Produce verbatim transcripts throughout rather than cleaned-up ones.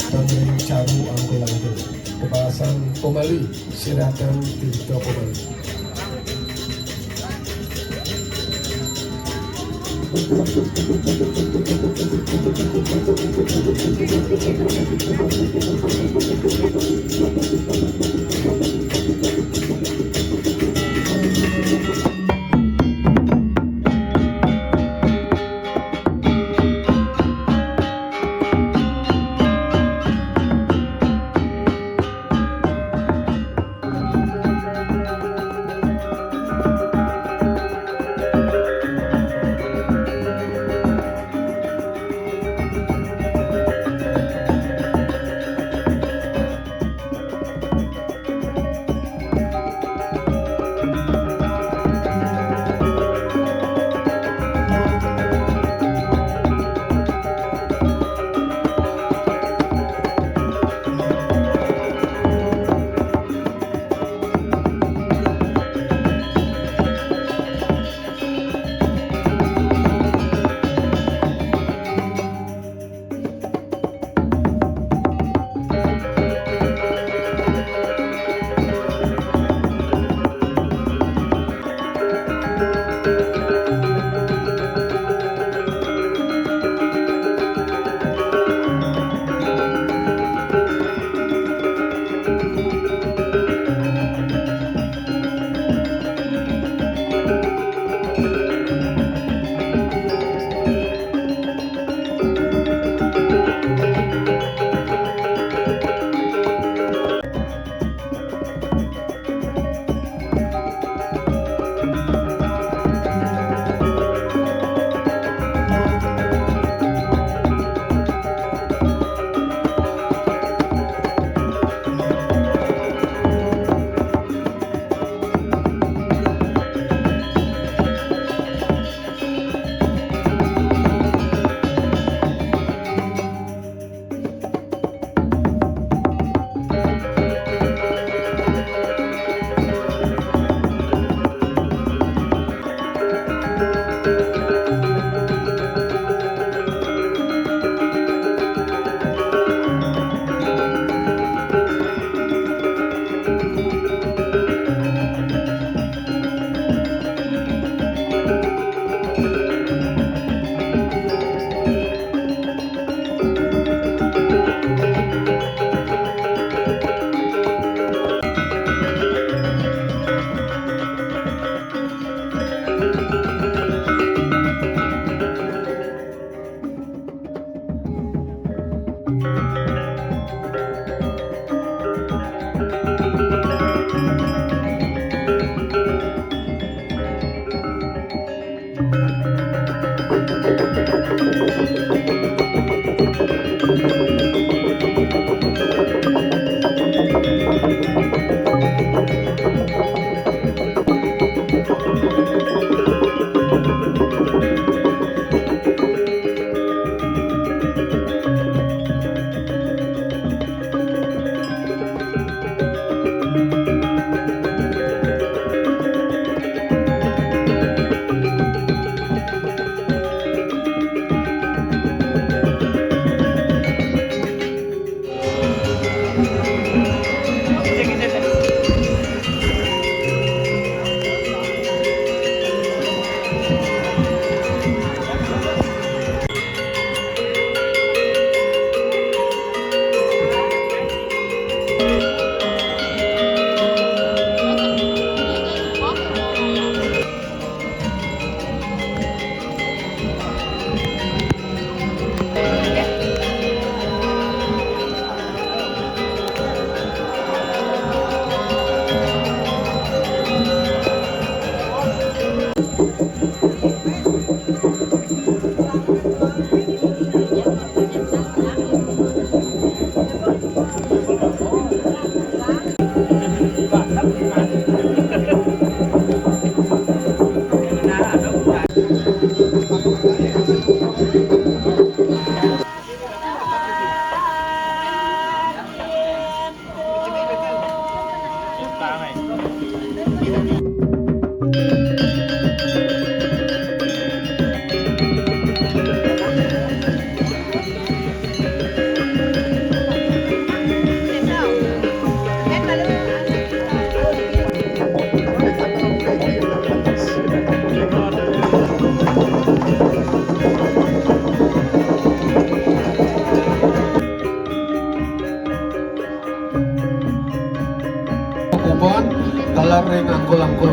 Tamrin caru angkul-angkul. Kebasan pemali, silakan kita pemali.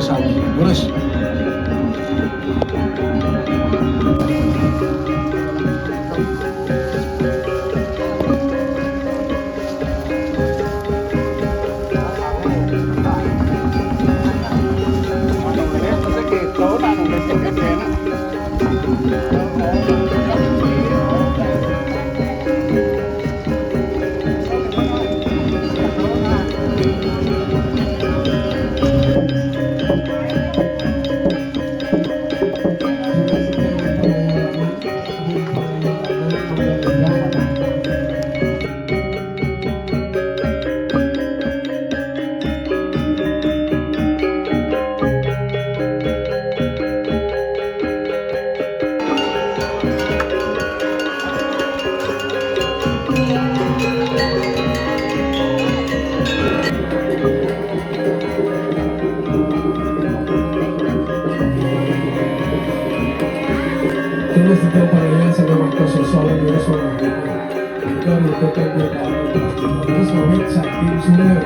Sami, lurus. Terus setiap perayaan saya waktu sosok terus mengalami. Kita melakukan doa. Terus pamit saking sumur.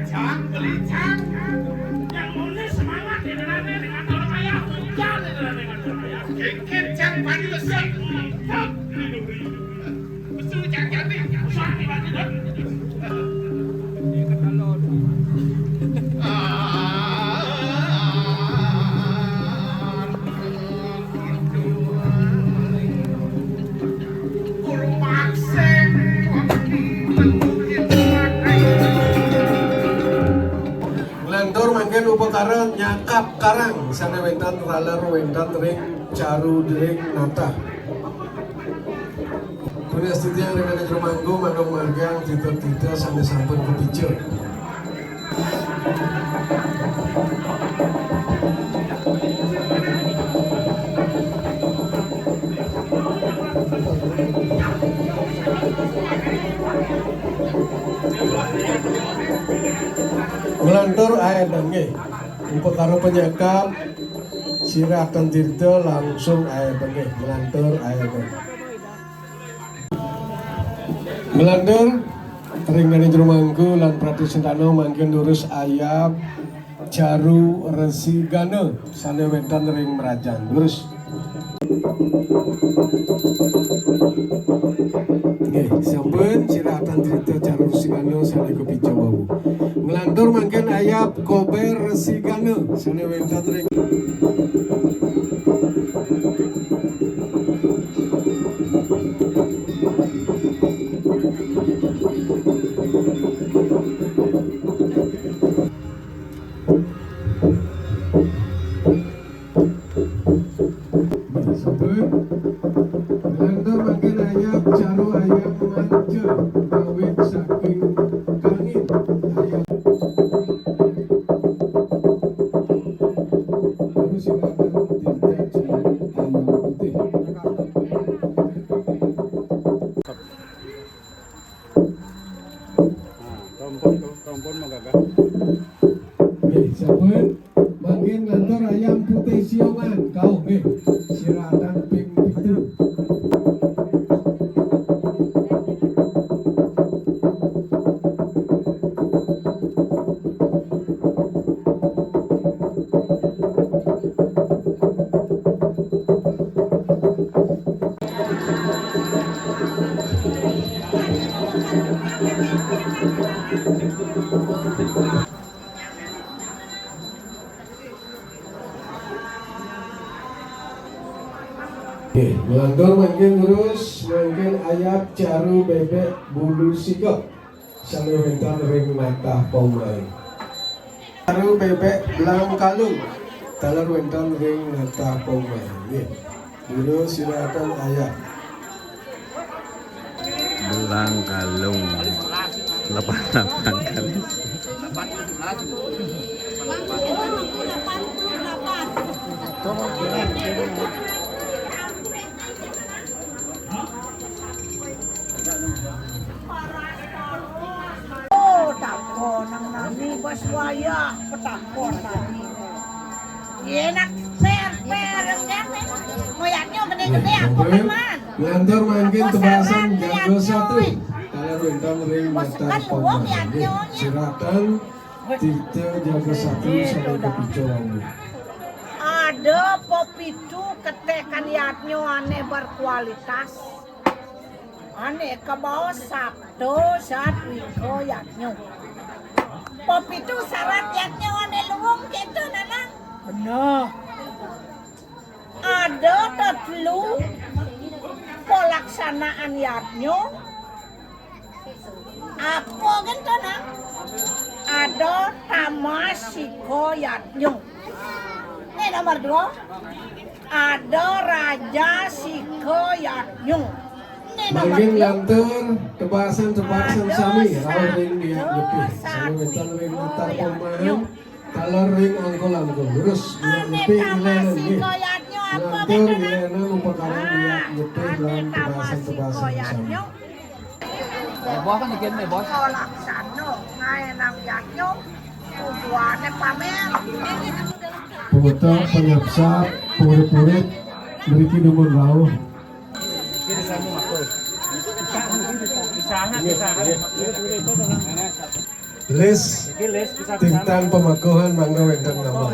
Jang, beli jang. Yang nulis semangat di dalamnya dengan kalau kayak hujan di dalamnya dengan saya. Kikit jang bani besar. Betul jang jadi. Usah dibantu. Nglantur mangkin upakara nyakap karang sané wénten taler wénten ring caru dering natah. Punika titiang ring anak rumangga manuk margiang titah-titah sané sampun kapica. Nglantur aédan nggih. Upakara panyakap Sira Tan Tirta langsung ae beneh, nglantur ae beneh. Nglantur ring dane jero mangku lan Prati Sentana mangkin durus ayab Caru Resi Gana sane wenten ring mrajan. Durus. Nggih, sampun sira Tan Tirta Caru Resi Gana sane kapica wau. Nglantur mangkin ayab Kober Resi Gana sane wenten ring Sampun. Nglantur mangkin ayab Caru Ayam Manca, kawit saking Kangin. Ayab. Terus silakan tindak Caru Ayam Putih. Nah, trombon, trombon mah gagah. Nggih, sampun. Mangkin nglantur Ayam Putih Siongan, kauh nggih. Sira Tan ping pitu. Nggih, nglantur mangkin terus, mangkin ayab Caru Bebek Bulu Sikep sane wenten ring natah pemain. Caru Bebek Blang Kalung taler wenten ring natah pemain. Nggih. Jero sira Tan ayab. Blang Kalung. Lepas-lepas kali. Oh, takonang nami bas wayah, petakon nami. Enak per-per, enggak, nih. Moyaknya gede-gede, aku kan, Man. Nglantur mangkin tebasan Janggo Satru. Taler wenten ring natah pemain. Sira Tan Tirta Janggo Satru sane kapica wau. Ada pepitu ketekan yadnya ane berkualitas. Ane kabaos sapta sadwika yadnya. Pepitu sarat yadnya ane luung keto, Nanang. Beneh. Ada tetelu pelaksanaan yadnya. Apa kan to, Nang? Ada tamasika yadnya. Ini nomor dua. Ada raja sika yadnya. Ini nomor tiga. Mangkin nglantur tebasan-tebasan sami rauh ring biak nyepih. Sami wenten ring natah pemain. Taler ring angkul-angkul. Terus biak nyepih ilenan nggih. Nglantur ilenan upakara biak nyepih lan tebasan-tebasan sami. Meboh kan dikit meboh. Laksana ngae nang yadnya, tujuane pamer. Puta penyapsap, purit-purit, mriki dumun rauh. Lis, tintang pemakuhan mangga wenten nama.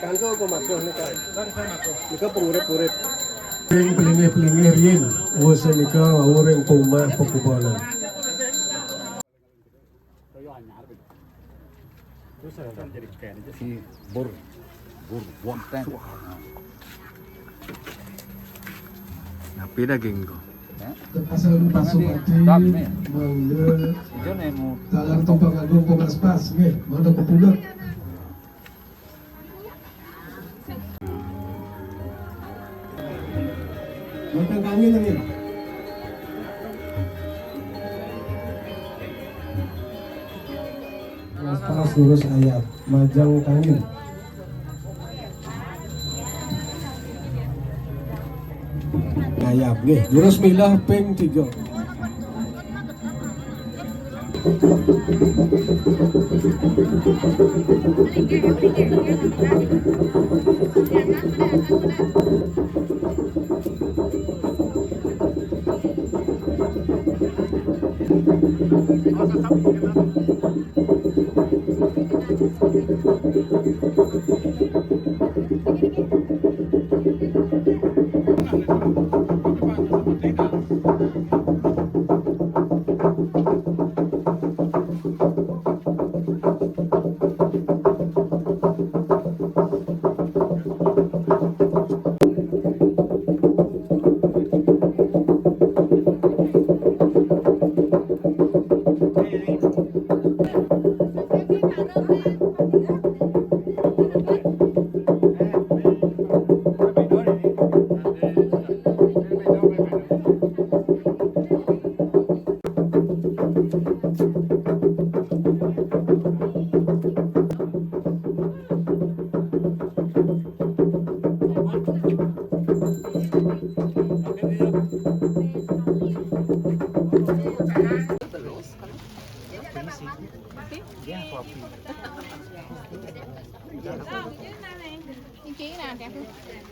Kanggo pemakuh nika. Nika pengurip-urip. Ring pelinggih-pelinggih riin, wus nika wau ring pumah pekubonan. Si bur, bur, wonten. Napi daging ko? Tepasan Pasupati, mangga. Taler Tumpang Agung Puskesmas, nggih, mangga pepundhut. Mangga kami nangin. Paras-paras durus ayat, majeng kangin. Ayat, nggih, durus milah ping tiga.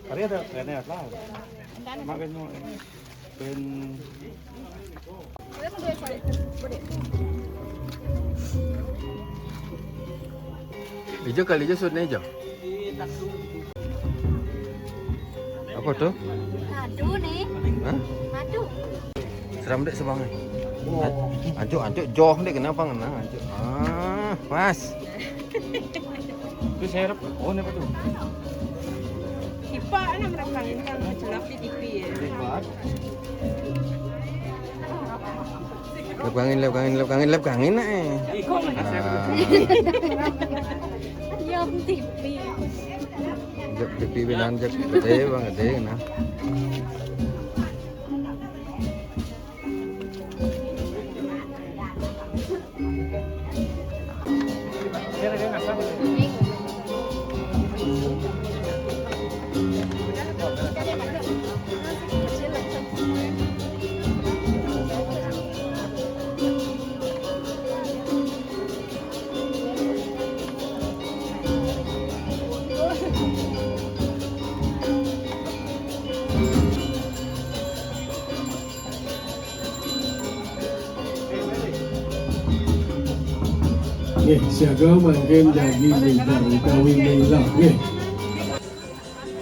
Tadi ada, ada lah. Makan mau. Ben. Ijo kali ijo sudne ijo. Apa tuh? Madu nih. Hah? Madu. Seram dek sebangnya. Anjuk, anjuk, joh dek, kenapa ngena anjuk? Ah, pas. Itu serep. Oh, ini apa tuh? Tipe anak mereka yang jelap di T V ya. Lep kangin, lep kangin, lep kangin, lep kangin, eh. Iko mana serep? Ah. Yang T V. Jek T V bilang jek gede bang, gede nah. Nggih, siaga mangkin jagi mider utawi milah. Nggih.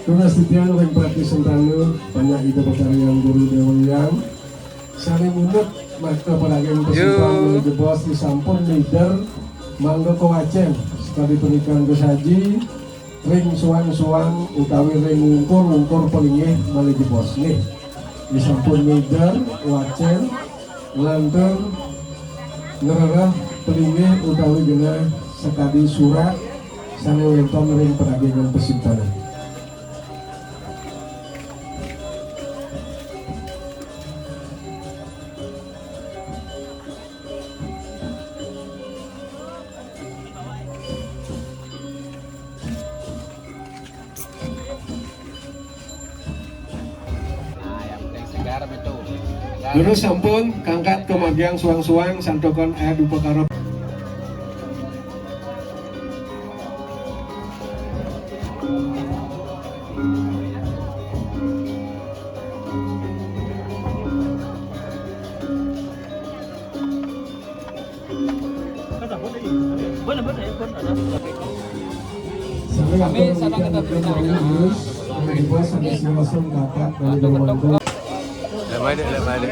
Tunas titiang ring Prati Sentana, panjak Ida Betara Hyang Guru Dewa Hyang. Sané mundut maka parageng pesutan. Yo. Malih jebos disampun mider, mangga kawacén. Sakadi punika kasaji ring suang-suang utawi ring ungkur-ungkur palinggih malih jebos. Nggih. Disampun mider, wacén, lantur ngrereh palinggih utawi genah sakadi surat sané wénten ring paragengan pesutan. Nah, yang penting segar betul. Segar. Terus sampun kangkat ka margiang suang-suang santukan ayat upakara. Kami sana kita beri tangan. Lebay deh, lebay deh.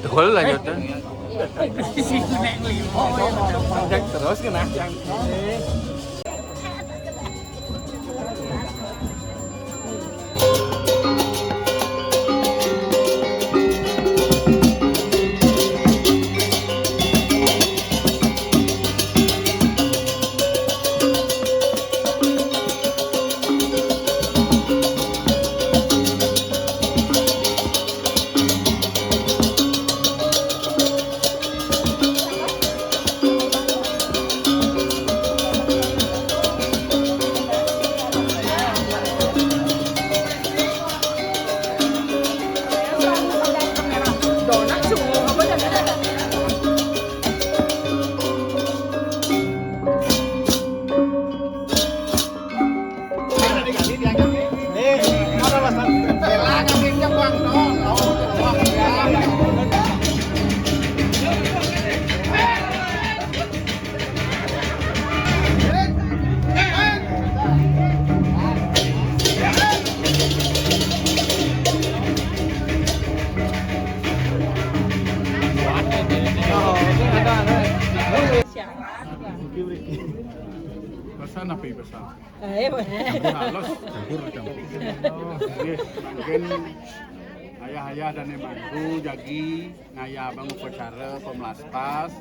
Tukul lanjut, eh. Terus kena. Ayo. Campur halus. Campur, campur. Nggih, mangkin ayah-ayah dané mangku jagi ngayabang upacara pemlaspas,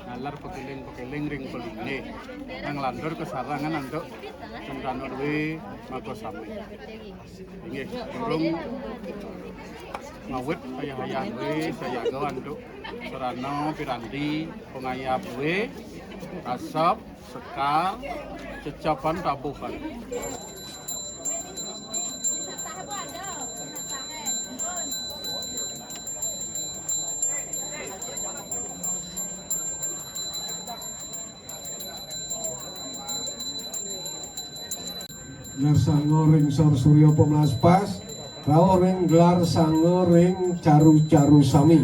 ngaler pakéling-pakéling ring palinggih. Nglantur kasarengan antuk Cendana Dwi Makasami. Inggih, durung ngawit ayah-ayah Dwi sayaga antuk sarana piranti pangayab Dwi, kasep, sekar, cecapan tabuhan. Gelar sanga ring Sor Surya Pamlaspas, rauh ring gelar sanga ring caru-caru sami.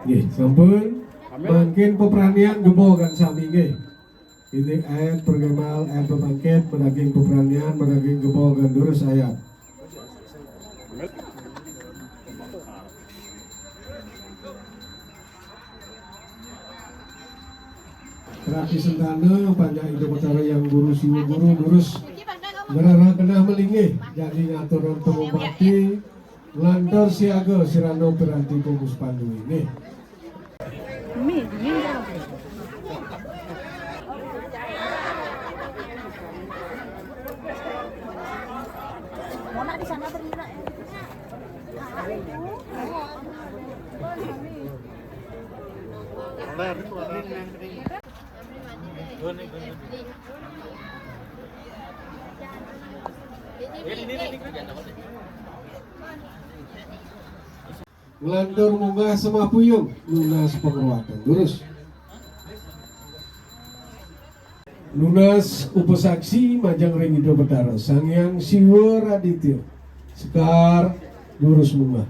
Nggih, sampun. Mangkin pepranian gebogan sami nggih. Ini air perkemal, air pepangkit, madaging pepranian, madaging gebogan durus ayat. Rati Sentana, panjak Ida Betara Hyang Guru Siwa Guru, durus ngrereh genah malinggih, jagi ngaturang pangubakti, nglantur siaga sarana piranti panguspan Dwi. Nggih. Mona di sana bergerak. Nglantur munggah semah puyung, nunas pangruatan. Durus. Nunas upasaksi majeng ring Ida Betara Sang Hyang Siwa Raditya. Sekar, durus munggah.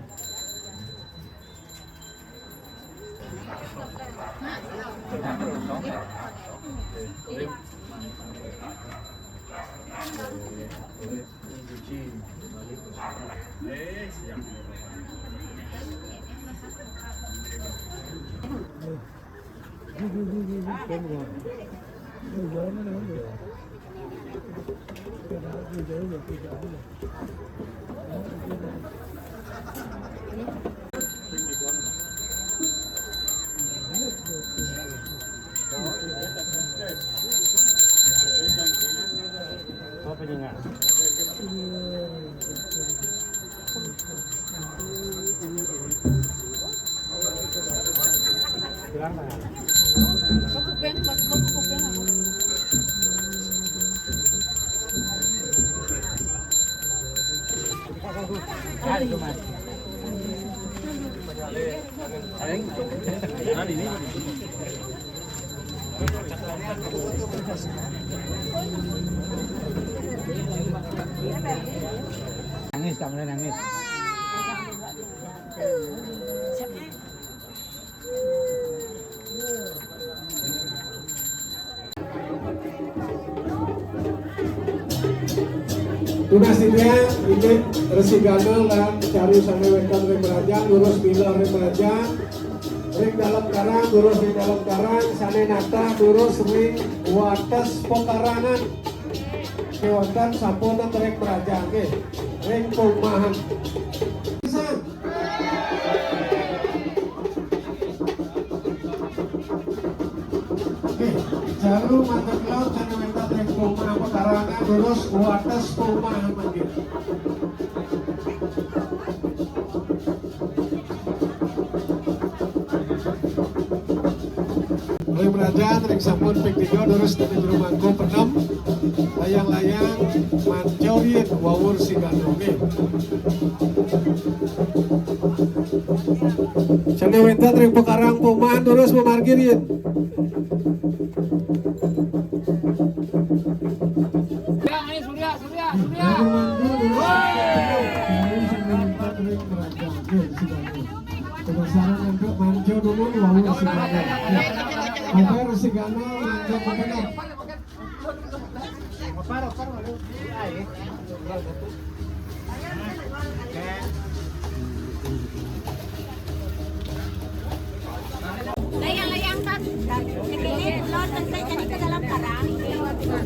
Nangis, tak boleh nangis. Tunas titiang, inggih Resi Gana lan caru sané wénten ring Praja, durus bilih ring Praja, ring dalem karang, durus ring dalem karang, sané natah, durus ring wates pekarangan. Kéwanten sampun ring Praja, nggih, ring pomahan. Nggih, caru mantep laut sané wénten ring pomahan pekarangan, durus wates pomahan mangkin. Ring Praja, ring sampun ping tiga, durus dané jero mangku penem, layang-layang, manca riin, wau Resi Gana, nggih. Sané wénten ring pekarangan pomahan, durus mamargi riin. Surya, ayo, Surya, Surya, Surya. Pemasaran untuk manca dulu, wau Resi Gana. Apa Resi Gana, manca bener.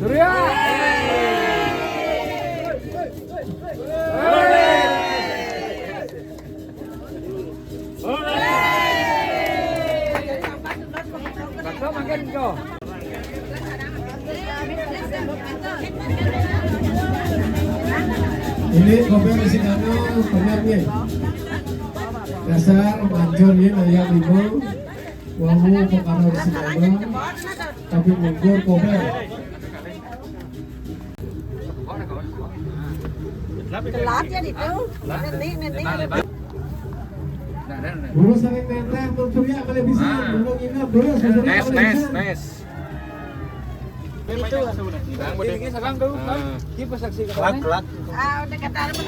Ini kopi isi anu, penyam ya. Dasar mancur ya, ayam lima. Wawu, perkara isi anu. Tapi mungkur kopi. Telat ya itu. Nanti, nanti. Guru sering nenteng, berteriak, boleh bisa. Belum ingat, boleh, sudah. Tes, tes, tes. Itu. Ini salam tuh, Pak. Dia pas saksi ke sana. Kelak, kelak. Ah, udah kata apa?